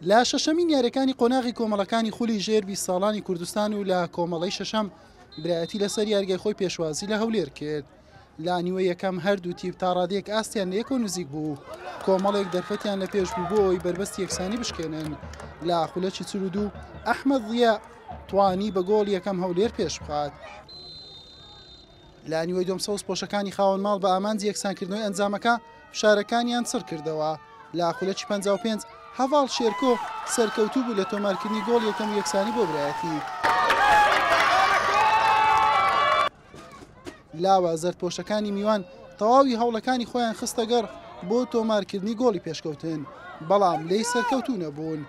لە شەشەمین یاریەکانی قۆناغی کۆمەڵەکانی خولی ژێر 20 ساڵانی کوردستان و لە کۆمەڵەی شەشەم برایەتی لەسەر یاریگای خۆی پێشوازی لە هەولێر کرد. لە نیوەی یەکەم هەردوو تیپ تا ڕادەیەک ئاستیان لە یەکەوە نزیک بوو، کۆمەڵێک دەرفەتیان لە پێش بوو بۆ ئەوەی بەربەستی یەکسانی بشکێنن. لە خولەکی 42 ئەحمەد ضیا توانی بە گۆڵ یەکەم هەولێر پێش بخات. لە نیوەی دووەم سەوز پۆشەکانی خاوەن ماڵ بە ئامانجی یەکسانکردنەوەی ئەنجامەکە فشارەکانیان چڕ کردەوە. لە خولەکی 55 هەڤاڵ شێرکۆ سەرکەوتوو بوو لە تۆمارکردنی گۆڵ یەکەم و یەکسانی بۆ برایەتی. لاوە زەردپۆشەکانی میوان تەواوی هەوڵەکانی خۆیان خستە گەڕ بۆ تۆمارکردنی گۆڵی پێشکەوتن، بەڵام لێی سەرکەوتوو نەبوون.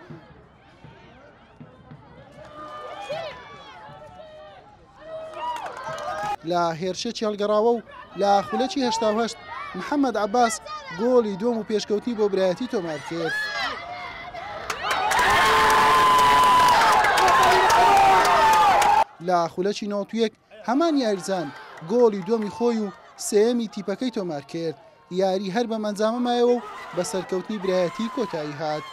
لە هێرشێکی هەڵگەڕاوە و لە خولەکی 88 محەممەد عەباس گۆڵی دووەم و پێشکەوتنی بۆ برایەتی تۆمار کرد. لە خولەکی 91 هەمان یاریزان گۆڵی دووەمی خۆی و سێیەمی تیپەکەی تۆمار کرد، یاری هەر بەم ئەنجامە مایەوە و بە سەرکەوتنی برایەتی کۆتایی هات.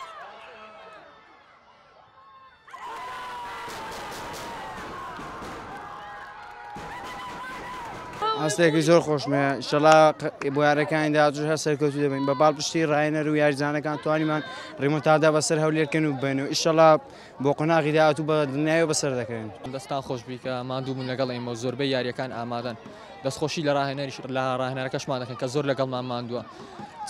هەستێکی زۆر خۆشمە ئیشەڵا بۆ یارەکانی داهاتووش هەر سەرکەوتوو دەبین بە پاڵپشتی ڕاهێنەر و یاریزانەکان توانیمان ڕیمۆنتادا بەسەر هەولێرکەن و ببەین و ئیشەڵا بۆ قۆناغی داهاتوو بە دڵنیایەوە بەسەر دەکەوین. دەستان خۆش بی کە ماندوو بوون لەگەڵ ئێمە و زۆربەی یارییەکان ئامادەن. دەستخۆشی لە ڕاهێنەریش لە ڕاهێنەرەکەشمان دەکەن کە زۆر لەگەڵمان ماندووە.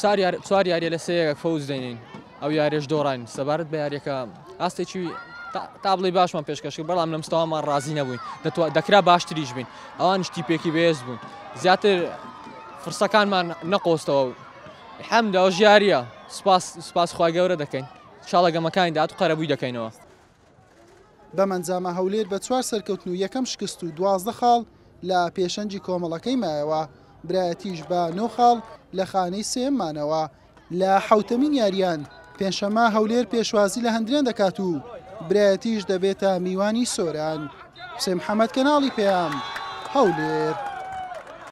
چوار یار چوار یاریە لە سێ فەوز دێنین ئەو یاریەش دۆڕاین. سەبارەت بە یاریەکە ئاستێکی تا بڵێی باشمان پێشکەش کرد بەڵام لە مستەوامان ڕازی نەبووین. دەکرا باشتریش بین. ئەوانیش تیپێکی بەهێز بوون. زیاتر فرسەکانمان نەقۆستەوە. الحمد ئەوەش یاریە. سوپاس سوپاس خوای گەورە دەکەین. ئینشاڵا گەمەکانی داهاتوو قەرەبووی دەکەینەوە. بەم ئەنجامە هەولێر بە چوار سەرکەوتن و یەکەم شکست و 12 خاڵ لە پێشەنگی کۆمەڵەکەی مایەوە، برایەتیش بە نۆ خاڵ لە خانەی سێیەم مانەوە. لە حەوتەمین یارییان پێنجشەممە هەولێر پێشوازی لە هەندرێن دەکات و برایەتیش دەبێتە میوانی سۆران. حوسێن محەمەد، کەناڵی پەیام، هەولێر.